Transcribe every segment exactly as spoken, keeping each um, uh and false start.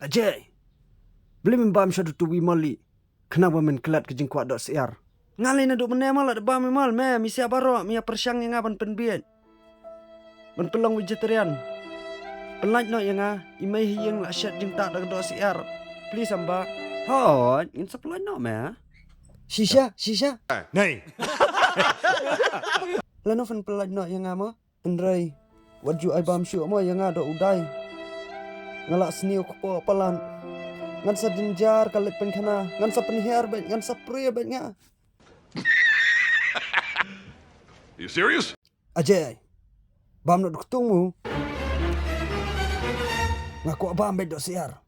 Ajay. Balei mem bam sha utu u Wimol lei? Khnang ba men klet ka jingkwah doh syiar. Nga lei naduh mynne mo la da bam Wimol, me, me sia baroh, me ïa pyrshang ïa nga ban pynbieit. Ban pynlong vegetarian. Pynlait noh ïa nga, i mei ha ïing la shet jingtah da ka doh syiar. Please em bah. Hooid, ngin sa pynlait noh me. Shisha, shisha. Nei. Lano phin pynlait noh ïa nga mo? Hynrei wat ju ai bam shuh mo ïa nga doh u Dai. Nga la sniew kpoh palat. Ngan sa jynjar ka leit pynkhana, ngan sa pynhiar beit, ngan sa prie beit nga. You serious? Ajay, bam noh ktung mo. Nga kwah bam beit doh syiar.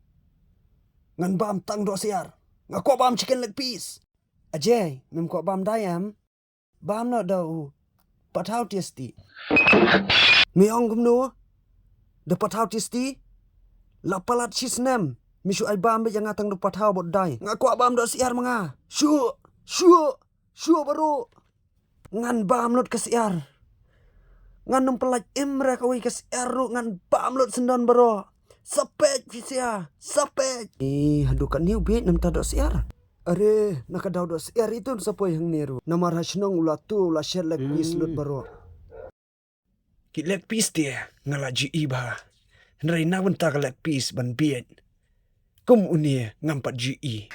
Ngan bam tang doh syiar. Nga kwah bam chicken leg piece. Ajay, mem kwah bam Dai em? Bam noh da u Pathaw Tasty. Me ong kumno? Da Pathaw Tasty? La palat shi snem. Me shu ai bam beit ïa nga tang da u Pathaw bad u Dai. Nga kwah bam doh syiar ma nga. Shuh, shuh, shuh baroh. Ngan bam lut ka syiar. Ngan nym pynlait im re kawei ka syiar ruh, ngan bam lut syndon baroh. Sa peit phi sia, sa peit. Eh, haduh katne u bieit namar doh syiar. Are, na ka daw doh syiar itu sa poi hangne ruh. Namar ha shnong u la tu, u la shet leg piece lut baroh. Ki leg piece te nga la ju ïohi bha. Hynrei na bynta ka leg piece ban bieit, kum une ngam pat ju ïohi.